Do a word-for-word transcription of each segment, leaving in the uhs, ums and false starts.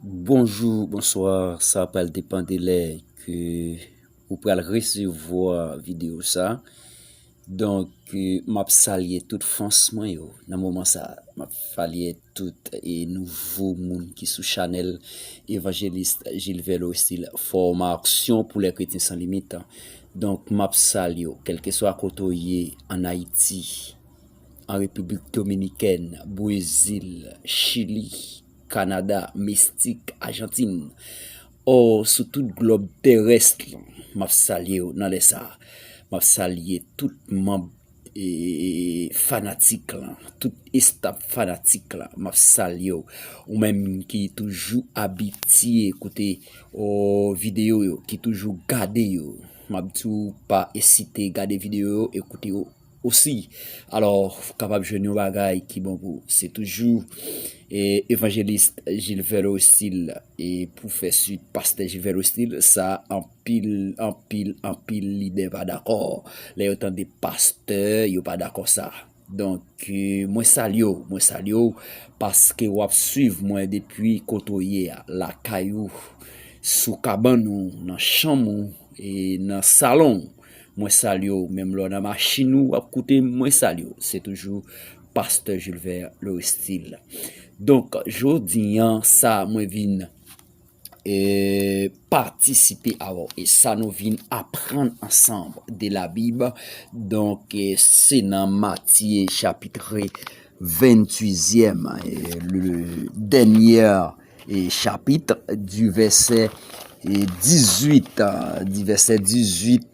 Bonjou, bonswa, sa pral depann de lè ke ou pral resevwa videyo sa. Donk, eh, m ap salye tout fans mwen yo nan moman sa. M ap salye tout e nouvo moun ki sou chanèl Evangeliste Gilvert Loristil, Formation pour les Chrétiens Sans Limite. Donk, m ap salye w, kèlkeswa kote w ye, ann Ayiti, an Repiblik Dominikèn, Brezil, Chili, Kanada, Mesik, Ajantin, o, sou tout glòb terès lan, m ap salye w nan lè sa a. M ap salye tout manm e, fanatik lan, tout estaf fanatik lan, m ap salye w. Ou menm ki toujou abitye koute, o, videyo yo, ki toujou gade yo, m ap di w pa ezite gade videyo yo e koute yo osi. Alò, ou kapab jwenn yon bagay ki bon pou ou. Se toujou, e, Evangeliste Gilvert Loristil, e pou fè swit Pastè Gilvert Loristil, sa anpil, anpil, anpil lidè pa dakò. Lè yo tande pastè, yo pa dakò sa. Donk, eh, mwen salye w, mwen salye w paske w ap swiv mwen depi kote w ye a, lakay ou, sou kabann ou, nan chanm ou, e nan salon w. Mwen salye w, menm lè w nan machin ou, w ap koute m, mwen salye w. Se toujou Pastè Gilvert Loristil. Donk, jodi a, sa mwen vin, eh, patisipe avè w. E sa nou vin aprann ansanm de la Bib. Donk, eh, se nan Matye chapit venntuizyèm, eh, le dènyè, eh, chapit, du vèsè, eh, dizuit, ah, du vèsè dizuit,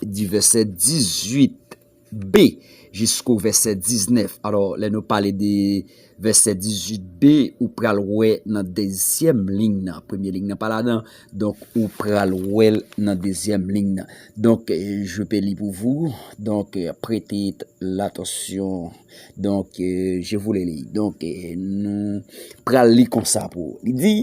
du vèsè dizuit B jisko vèsè diznèf. Alò, lè nou pale de vèsè dizuit B, ou pral wè nan dezyèm liy nan. Premye liy nan pa ladan, donk ou pral wè l nan dezyèm liy nan. Donc, euh, je peux lire pour vous. Donc, euh, prêtez l'attention. Donc, euh, je vous le lis. Donk, euh, nou pral li konsa pou ou. Li di,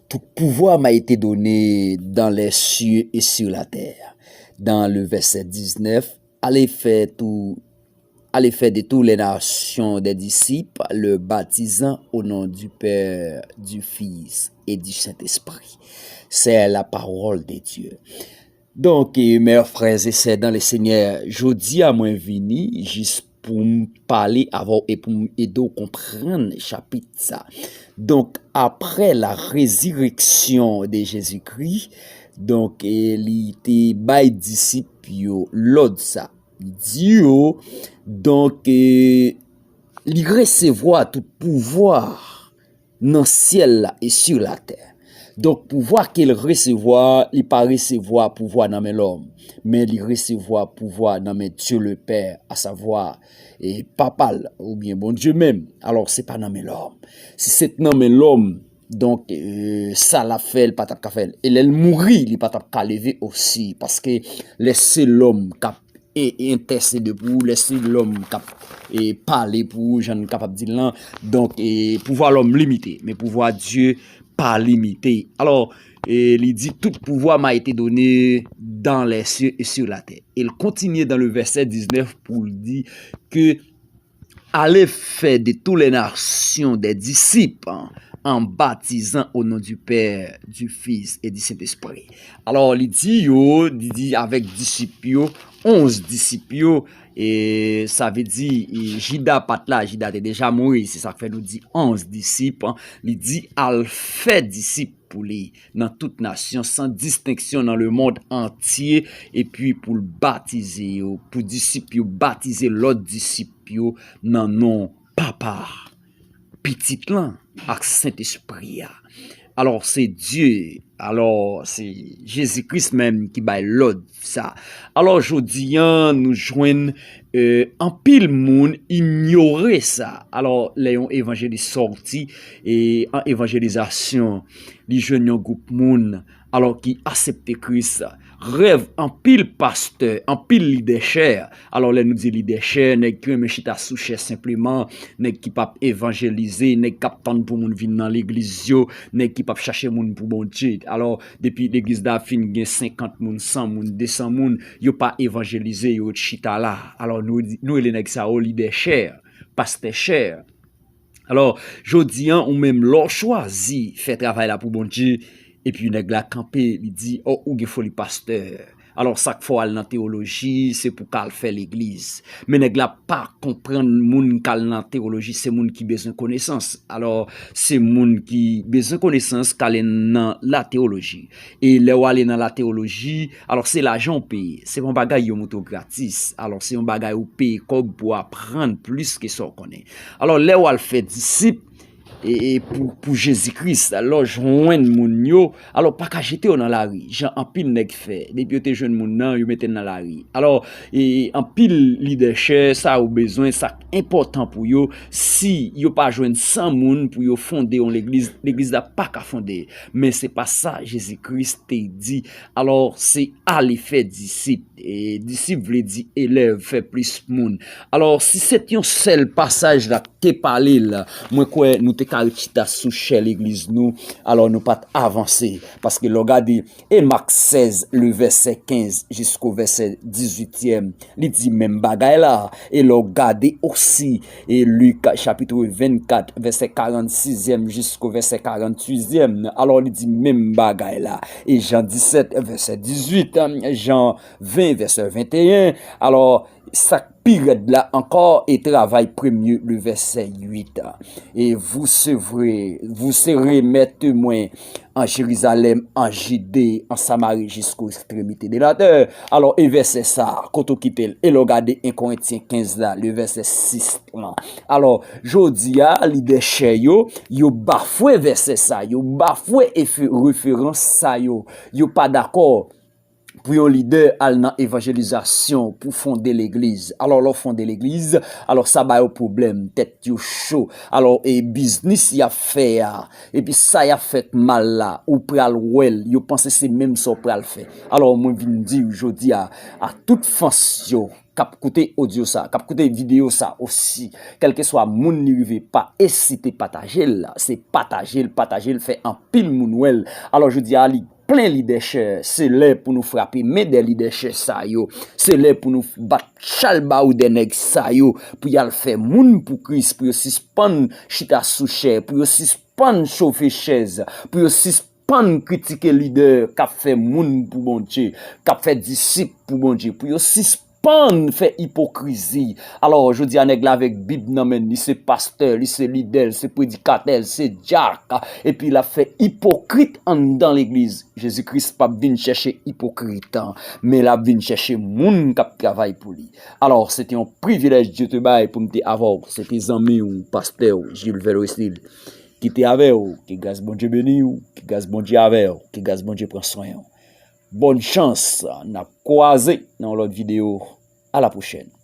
Tout pouvoir m'a été donné dans les cieux et sur la terre. Dans le verset dix-neuf, allez faire tout, allez faire de toutes les nations des disciples, le baptisant au nom du Père, du Fils et du Saint-Esprit. C'est la parole de Dieu. Donk, e, mè frè e sè dan le Senyè, jodi a mwen vini jis pou m pale avè w e pou m ede w konprann chapit sa. Donk, après la résurrection de Jésus-Christ, donk, e, li te bay disip yo lòd sa. Li di yo, donk, e, li resevwa tout pouvwa nan syèl la e sur la terre. Donk, pouvwa ke l resevwa, li pa resevwa pouvwa nan men lòm, men li resevwa pouvwa nan men Dieu le Père, à savoir, e, Papa l, oubyen Bondye menm. Alò, se pa nan men lòm. Si se t nan men lòm, donk, e, sa l ap fè, l pa t ap ka fè l. E lè l mouri, li pa t ap ka leve osi, paske lè se lòm k ap e, e entèsede pou ou, lè se lòm k ap, e, pale pou ou, jan n kapab di l lan. Donk, e, pouvwa lòm limite, men pouvwa Dye pa limite. Alò, e, li di, tout pouvoir m'a été donné dans les cieux et sur la terre. E l kontinye dan le vèsè diznèf pou l di ke Allez faire de toutes les nations des disciples, en baptisant au nom du Père, du Fils et du Saint-Esprit. Alò, li di yo, li di avèk disip yo, onz disip yo, e sa vle di, e Jida pa t la, Jida te deja mouri, se sa k fè nou di onz disip, li di, al fè disip pou li nan tout nasyon, san distenksyon nan lemonn antye, epi pou l batize yo, pou disip yo batize lòt disip yo nan non Papa, Pitit lan, ak Sentespri a. Alò, se Dye, alò, se Jezi Kris menm ki bay lòd sa. Alò, jodi a, nou jwenn, e, anpil moun inyore sa. Alò, lè yon evanjelis sòti, e, an evanjelizasyon, li jwenn yon gwoup moun, alò, ki aksepte Kris. Rèv anpil pastè, anpil lidè chè. Alò, lè nou di lidè chè, nèg ki renmen chita sou chè senpleman, nèg ki p ap evanjelize, nèg k ap tann pou moun vin nan legliz yo, nèg ki p ap chache moun pou Bondye. Alò, depi legliz la fin gen senkant moun, san moun, desan moun, yo pa evanjelize, yo chita la. Alò, nou di, nou rele nèg sa yo lidè chè, pastè chè. Alò, jodi a, ou menm, lè w chwazi fè travay la pou Bondye, epi nèg la kanpe, li di, "O, ou gen foli pastè." Alò, sa k fè w al nan teyoloji, se pou w ka al fè legliz. Men nèg la pa konprann moun k al nan teyoloji, se moun ki bezwen konesans. Alò, se moun ki bezwen konesans k ale nan lateyoloji. E lè w ale nan lateyoloji, alò, se lajan w peye. Se pa yon bagay yo montre w gratis. Alò, se yon bagay ou peye kòb pou w aprann plis ke sa w konnen. Alò, lè w al fè disip, e, e pou, pou Jezi Kris, alò, jwenn moun yo, alò, pa ka jete yo nan lari, jan anpil nèg fè. Depi yo te jwenn moun nan, yo mete l nan lari. Alò, e, anpil lidè chè, sa yo bezwen, sa k enpòtan pou yo, si yo pa jwenn san moun pou yo fonde yon legliz, legliz la pa ka fonde. Men se pa sa Jezi Kris te di. Alò, se ale fè disip. E disip vle di elèv, fè plis moun. Alò, si se t yon sèl pasaj la te pale l, mwen kwè nou te ka ret chita sou chè legliz nou, alò nou pa t avanse. Paske lè w gade, e Mak sèz, le vèsè kenz jisko vèsè dizuityèm, li di menm bagay la. E lè w gade osi, e Lik chapit vennkat, vèsè karantsizyèm jisko vèsè karanntuizyèm, alò li di menm bagay la. E Jan disèt, vèsè dizuit, Jan ven, vèsè venteyen. Alò, sa k pi rèd la ankò, e travay premye, le vèsè uit. E vous serez, vous serez mes témoins en Jérusalem, en Judée, en Samarie, jusqu'aux extrémités de la terre. Alò, e vèsè sa, kote w kite l? E lè w gade en Korentyen kenz la, le vèsè sis lan. Alò, jodi a, lidè chè yo, yo bafwe vèsè sa, yo bafwe efe-, referans sa yo, yo pa dakò pou yon lidè al nan evanjelizasyon, pou fonde legliz. Alò, lè w fonde legliz, alò, sa ba yo pwoblèm, tèt yo cho. Alò, e biznis y ap fè a, epi sa y ap fè k mal la, ou pral wè l, yo panse se menm sa w pral fè. Alò, mwen vin di w jodi a, a tout fans yo k ap koute odyo sa, k ap koute videyo sa osi, kèlkeswa moun li rive, pa ezite pataje l, se pataje l, pataje l, fè anpil moun wè l. Alò, jodi a, li plen lidè chè, se lè pou nou frape men dè lidè chè sa yo, se lè pou nou bat chalbawou dè nèg sa yo, pou y al fè moun pou Kris, pou yo sispann chita sou chè, pou yo sispann chofe chèz, pou yo sispann kritike lidè k ap fè moun pou Bondye, k ap fè disip pou Bondye, pou yo sispann sispann fè ipokrizi. Alò, jodi a, nèg la avèk Bib nan men l, li se pastè, li se lidè, li se predikatè, li se dyak, epi l ap fè ipokrit anndan legliz. Jezi Kris p ap vin chèche ipokrit, men l ap vin chèche moun k ap travay pou li. Alò, se te yon privilèj Dye te bay pou m te avè w. Se te zanmi w, pastè w, Gilvel Wesley, ki te avè w. Ke gras Bondye beni w, ke gras Bondye avè w, ke gras Bondye pran swen w. Bòn chans, n ap kwaze nan yon lòt videyo. A la pwochèn.